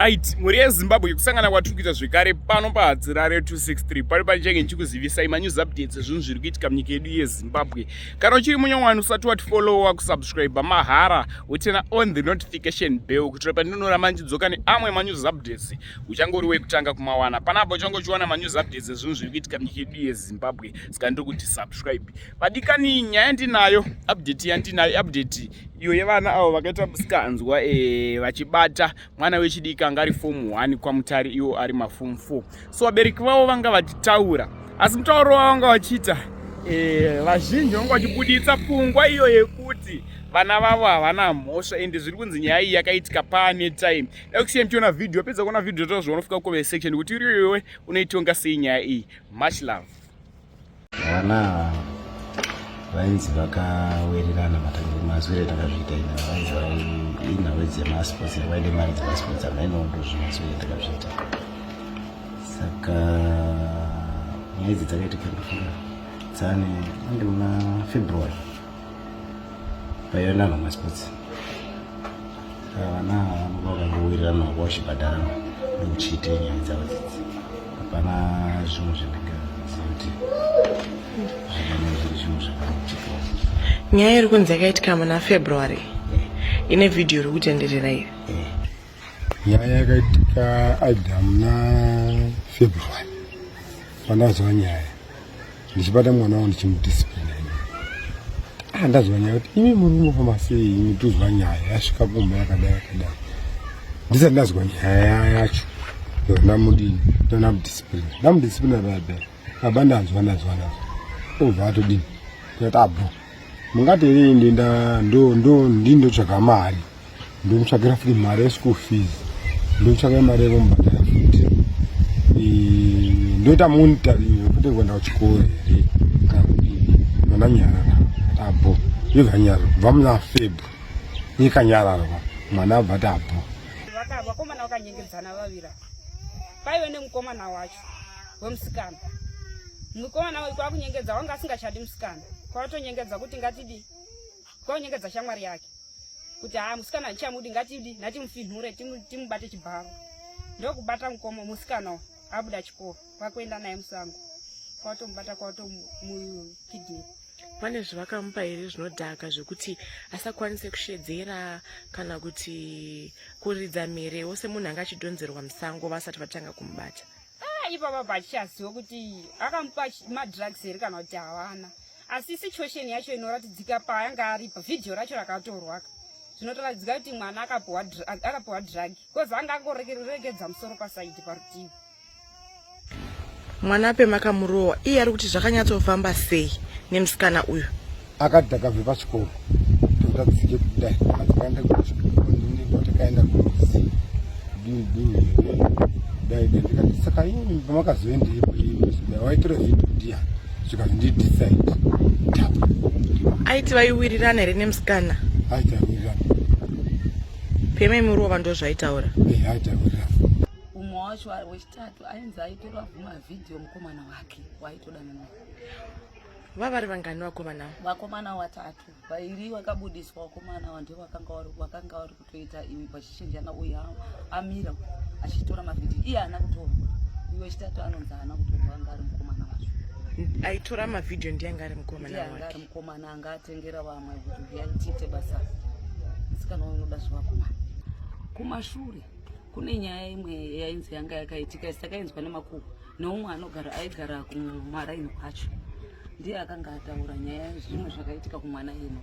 Right, mhuri yeZimbabwe kusangana kwatiri kuita zvekare pano paHadzirare 263 pano panichange ndichikuzivisai manews updates ezvinhu zviri kuitika munyika yedu yeZimbabwe. Kana uchiri munyowani usati watifollowa kusubscribe mahara wotena on the notification bell kuitira pandinoramba ndichidzoka neamwe manews updates uchangori wekutanga kumawana. Panapa uchange uchiwana manews updates ezvinhu zviri kuitika munyika yedu yeZimbabwe, saka ndiri kuti subscribe. Vadikani, nyaya yandinayo, update yandinayo, update iyo yevana avo vakaita musikanzwa eh, vachibata mwana wechidiki anga ari form 1 kwamutare iwo ari maform 4 so vabereki vavo vanga vachitaura asi mutauro wavo vanga vachiita eh, vazhinji vanga vachibuditsa pfungwa iyo yekuti vana vavo havana mhosva ende zviri kunzi nyaya iyi yakaitika pane time dai kusiya muchiona vhidhiyo apedza kuona vhidhiyo tozvionofika kucomment section kuti iriyowe unoitonga sei nyaya iyi much love Vana ava vainzi vakawirirana matangiro mazwire takazviita ina vainzi inhau dzemasports vaide mari dzemasports hamaino ndozvimazwire takazviita saka nyaya idzi dzakaitika ndofunga dzane ange muna february paiva nanhu masports saka vana ava vanoba vakangowirirana vachibhadharana nekuchiite nyaya dzavo dzidzi hapana zvimwe zvandingaziva kuti zvinenge zviri zvinhu zvakaitika nyaya iri kunzi yakaitika muna february ine vhidhiyo iri kutenderera iri eh. nyaya yakaitika aida muna february pandazwa nyaya ndichibata mwana wangu ndichimudisciplina ini ah, ndazwa nyaya kuti imi muri kumofamba sei imi tozwa nyaya yasvika kumba yakadai yakadai ndisati ndazwa nyaya yacho ndonamudini ndonamudisciplina ndamudisciplina baba baba ndanzwa ndanzwa ndanzwa obva atodini ndikati abho ah, mungati here ndenda ndo ndo ndindotsvaga mari ndomutsvagira futi mari yeschool fees ndotsvaka mari yekumubhadhara futi ndoita monitoring yekuti kuenda kuchikoro here kana kudini ndandanyarara abo ndobva nyarara kubva muna feb ikanyararwa mwana abva ati abo vakomana vakanyengedzana vavira paive nemukomana wacho wemusikana mukomana uyu kwakunyengedza wanga asingachadi musikana kwatonyengedza kuti ngatidi kwanyengedza shamwari yake kuti haa musikana handichamudi ngatidi nhatimufinhure timubate chibharo ndokubata mukomo musikana abuda chikoro kwakuenda naye musango kwatomubata kwatomukidney pane zvavakamupa here zvinodhaka zvekuti asakwanise kushedzera kana kuti kuridza mhere wose munhu anga achidhonzerwa musango vasati vatanga kumubata ah, ipapa pachichaziva kuti akamupa madrugs here kana kuti havana asi situation yacho inoratidzika paanga aripa vhidhiyo racho rakatorwaka zvinotoratidzika kuti mwana akapiwa drug bcause anga angoregedza musoro pasaidi parutivi mwana ape makamurowa iye ari kuti zvakanyatsofamba sei nemusikana uyu akati takabve pachikoro totadzike kudai takaenda kuchikoro takaenda kuzi dini dini here dai dai ndikati saka ini pamakazoendepo ini waitora video ndiani zvikanzi ndidecide tap aiti vaiwirirana here nemusikana aiti aiwirirana pemaimurova ndo zvaitaura eh, aiti aiwirirana umwe wacho wechitatu ainzi aitora vhumavhidhiyo mukomana wake waitodana naye vavari vangani vakomana vakomana watatu vairi vakabudiswa vakomana ava ndivo vakanga vari kutoita ivi vachichinjana uyu amira achitora mavhidhiyo iye haana kutorwa uyu wechitatu anonzi haana kutorwa anga ari mukomana wacho aitora mavhidhiyo ndiye anga ari mukomana anga ari mukomana anga atengera vamwe kuti uyai tiite basa musikana uyu unoda zvevakomana kumashure kune nyaya imwe yainzi yanga yakaitika isi takainzwa nemakuhwa neumwe anogara aigara kumaraini kwacho ndiye akanga ataura nyaya zvimwe zvakaitika kumwana ino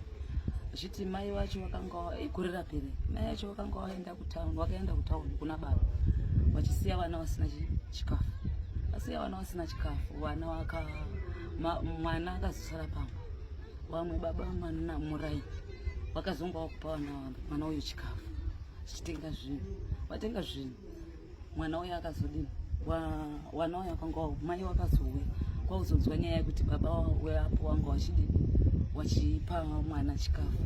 zviti mai vacho vakanga gore rapere mai vacho vakanga vaenda kutown vakaenda kutown kuna baba vachisiya vana vasina chikafu vasiya vana vasina chikafu vana vaka mwana akazosara pamwe vamwe baba mwana muraini vakazonga vakupa vana mwana uyu chikafu tichitenga zvinhu vatenga zvinhu mwana uyo akazodini wana uyo akanga mai wakazouya kwauzonzwa nyaya yekuti baba weapo wanga wachidini wachipa mwana chikafu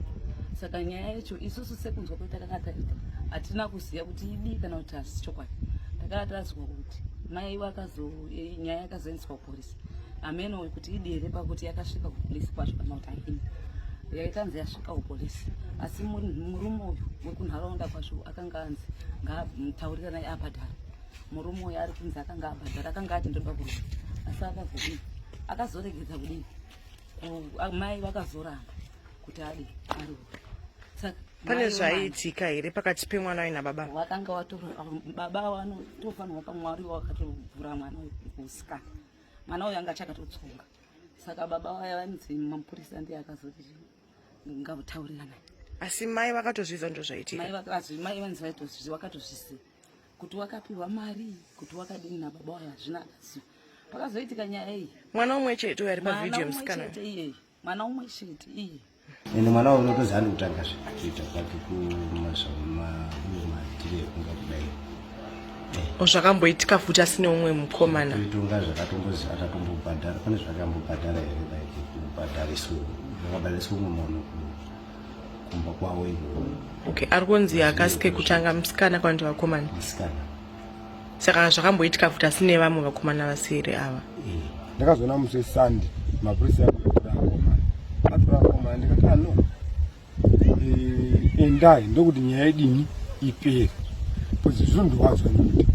saka nyaya yacho isusu sekunzwa kwetakanga taita hatina kuziva kuti idii kana kuti hasi chokwadi takanga tazwa kuti mai wakazo nyaya yakazoendeswa kupolisi hameno kuti idi here pakuti yakasvika kupolisi kwacho kana kuti haini Yaikanzi yasvika kupolisi asi murume uyu wekunharaunda kwacho akanga anzi ngaataurirana abhadhara. Murume uyu ari kunzi akanga abhadhara akanga ati ndoda kuroora asi akazodii akazoregedza kudii mai vakazoramba kuti adi aroore. Saka pane zvaiitika here pakati pemwana uyu nababa? Vakanga vatora baba vanotofanirwa pamwari vakatovhura mwana usikana mwana uyu anga achakatotsunga saka baba vaya vanzi mapurisa ndiye akazoti ngavutaurirana asi mai vakatozviziva ndo zvaitika mai vanzi vaitozviziva vakatozviziva kuti wakapiwa mari kuti wakadini nababa wayo hazvina akaziva pakazoitika nyaya iyi mwana umwe chete uyo ari pavhidhiyo musikana iyeye mwana umwe chete iye ende mwana uyu unotozi handi kutanga zve kuita kwake kumadhiri ekunga kudai eh. zvakamboitika futi asine umwe mukomana itonga zvakatombozi akatombobhadhara pane zvakambobhadhara here like kubhadhariswa zvakabhadhariswa umwe munhu kumba kwavo ikoko okay ari kunzi akasike kutanga musikana kana kuti vakomana musikana saka zvakamboitika futi asi nevamwe vakomana vasiri ava eh. ndakazoona musi wesande mapurisa atora akomana atora akomana ndikati ano ah, eh, endai ndokuti nyaya idini ipere bcause zvondowadzwa nekuti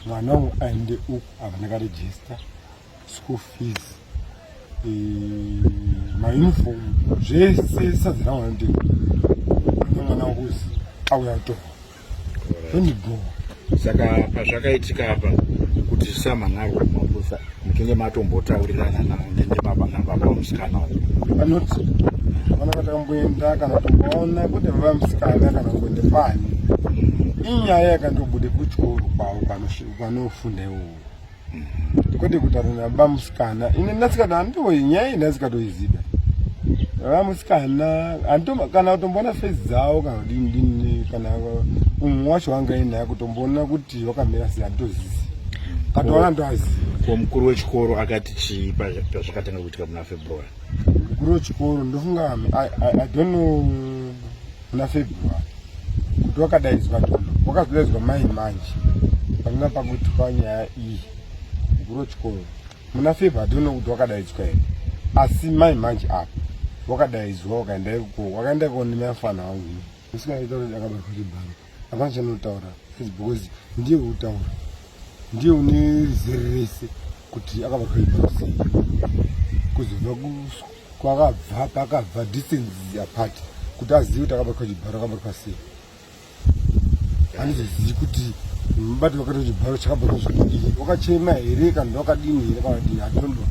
mwana wangu aende uku apa ndakarejista school fees eh, mauniform zvese sadza rangu anotenga mwana wangu uzi auya atorwa zvondibhowa saka pazvakaitika apa kuti zvisamhan'arwe kumapurisa muchinge matombotaurirana nababa vamusikana uyu vanoti vana vatakamboenda kana kutomboona kuti baba vamusikana kana kumboende pani inyaya yakandobude kuchikoro kwavo panofunda iwowo kwete kutaura nababa musikana ini ndasikati handitoyi nyaya iyi ndasikatoiziva baba musikana kana kutomboona face dzavo kana kudini dini kana umwe wacho wanga inaye kutomboona kuti wakamira sei handitozizi katoona ndoaziva ko mukuru wechikoro akati chii pazvakatanga kuitika muna february mukuru wechikoro ndofunga i don't know muna February kuti wakadaidzwa tono wakazodaidzwa mai manje panga pakuitwa nyaya iyi mukuru wechikoro muna February tono kuti wakadaidzwa here asi mai manje apa wakadaidzwa wakaenda ikoko wakaenda ikoko nemafana wangu usikaita kuti akabatwa chibharo hapana chanotaura because ndiye utaura ndiye une rizere rese kuti akabatwa chibharo sei kuzobva kwakabva pakabva distance apart kuti azive kuti akabatwa chibharo akabatwa sei handizozivi kuti mubati wakaita chibharo chakabatwa zvakadii wakachema here kana wakadini here kana dini adondo